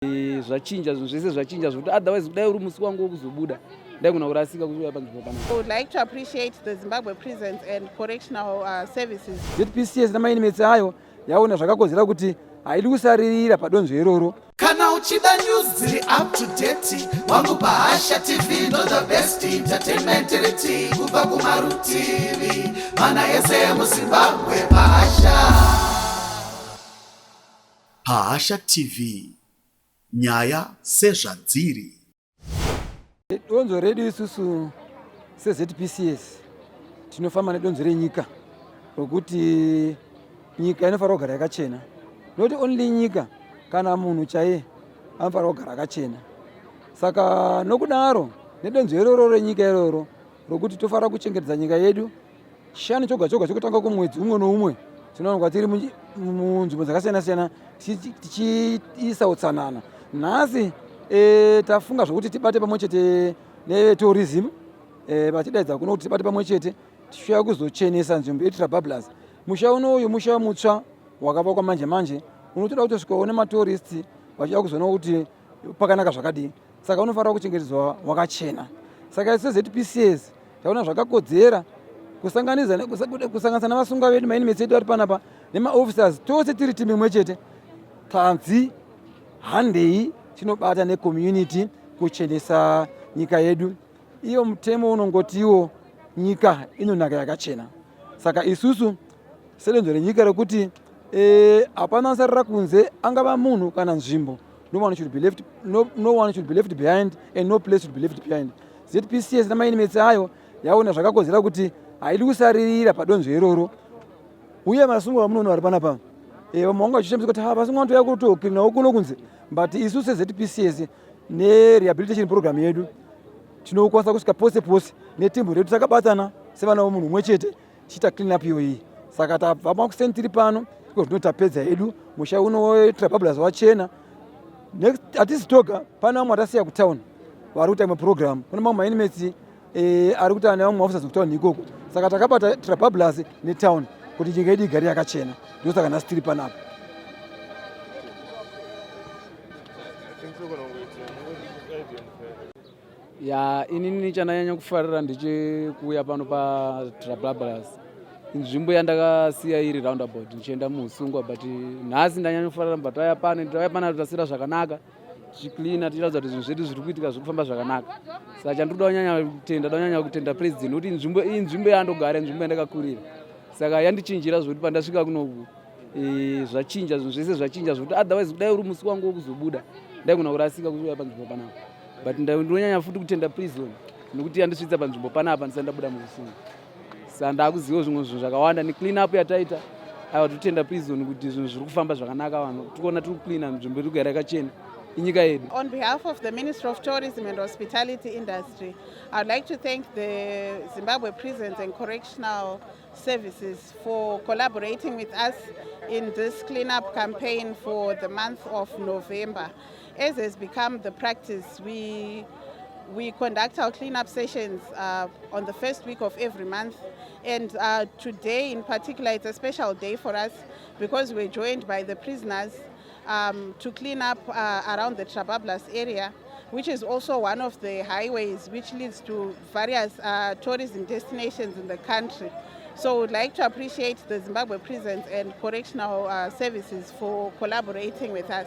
Zvachinja zvinhu zvese, zvachinja zvokuti otherwise kudai uri musi wangu wekuzobuda, ndaigona kurasika kuuya panzvimbo panapa. We would like to appreciate the Zimbabwe Prisons and Correctional Services. ZPCS namainmates ayo yaona zvakakodzera kuti haidi kusaririra padonzvo iroro. Kana uchida news dziri up to date, wangu, Pahasha TV ndo the best entertainment riti kubva kumarutivi mana ese emuZimbabwe. Pahasha, Pahasha TV, nyaya sezvadziri. Donzvo redu isusu seZPCS, tinofamba nedonzvo renyika rokuti nyika inofanira kugara yakachena. Not only nyika, kana munhu chaiye anofanira kugara akachena. Saka nokudaro, nedonzvo iroro renyika iroro rokuti tofanira kuchengetedza nyika yedu, Chishanu choga choga chekutanga kumwedzi umwe noumwe tinowanikwa tiri munzvimbo dzakasiyana siyana tichiisa utsanana. Nhasi tafunga zvokuti tibate pamwe chete netourism, vachidaidza kuno kuti tibate pamwe chete tichiuya kuzochenesa nzvimbo yeTrabablas. Musha unoyu musha mutsva wakavakwa manje manje, unotoda kutosvikawo nematourists vachida kuzoona kuti pakanaka zvakadii. Saka unofanira kuchengetedzwa wakachena. Saka isu ZPCS taona zvakakodzera kusanganisa navasungwa vedu, mainmates edu ari panapa, nemaofficers tose tiri timu imwe chete. Tanzi handei tinobata necommunity kuchenesa nyika yedu. Iyo mutemo unongotiwo nyika inonaka yakachena. Saka isusu sedonzvo renyika rekuti hapana sarira kunze, angava munhu kana nzvimbo, no one should be left, no, no one should be left behind and no place should be left behind. ZPCS namainmates ayo yaona zvakakodzera kuti haidi kusaririra padonzvo iroro. Uye vasungwa vamunoona vari panapa, vamwe vanga vachishambisa kuti vasungwa vanotouya kutocleanawo kuno kunze, but isu seZPCS nerehabilitation program yedu tinokwanisa kusvika pose pose netimbu redu takabatana sevana vomunhu umwe chete tichiita clean up iyoyi. Saka tabva makuseni tiri pano, iko zvino tapedza hedu musha uno weTrabablas wachena. Next, hatisi toga, pane vamwe vatasiya kutown vari kuita imwe program. Kune mamwe mainmates ari kuita nevamwe maofficers kutown ikoko. Saka takabata Trabablas netown kuti nyika yedu igare yakachena. Ndosaka nhasi tiri panapa. Ya, inini chandanyanya kufarira ndechekuuya pano paTrabablas. Inzvimbo yandakasiya iri roundabout ndichienda muusungwa, but nhasi ndanyanya kufarira mba tauya pano. Tauya pano, tasira zvakanaka, tichicleana, tichiratidza kuti zvinhu zvedu zviri kuitika, zviri kufamba zvakanaka. Saka chandiri kuda kunyanya kutenda, da kunyanya kutenda president, nokuti nzvimbo iyi nzvimbo yandogara, nzvimbo yandakakurira. Saka yandichinjira zvokuti pandasvika kunoku zvachinja zvinhu zvese, zvachinja zvokuti otherwise kudai uri musi wangu wekuzobuda, ndaigona kurasika kuuya panzvimbo panapa. But ndinonyanya futi kutenda prison nekuti yandisvitsa panzvimbo panapa ndisati ndabuda muusungwa. Saka ndakuziva zvimwe zvinhu zvakawanda neclean up yataita. Aiwa, totenda prison kuti zvinhu zviri kufamba zvakanaka. Vanhu tikuona tiri kucleana, nzvimbo iri kugara yakachena, inyika yedu. On behalf of the Ministry of Tourism and Hospitality Industry, I'd like to thank the Zimbabwe Prisons and Correctional Services for collaborating with us in this cleanup campaign for the month of November. As has become the practice, we conduct our cleanup sessions on the first week of every month. And today in particular, it's a special day for us because we're joined by the prisoners to clean up around the Trabablas area, which is also one of the highways which leads to various tourism destinations in the country. So we'd like to appreciate the Zimbabwe Prisons and Correctional Services for collaborating with us.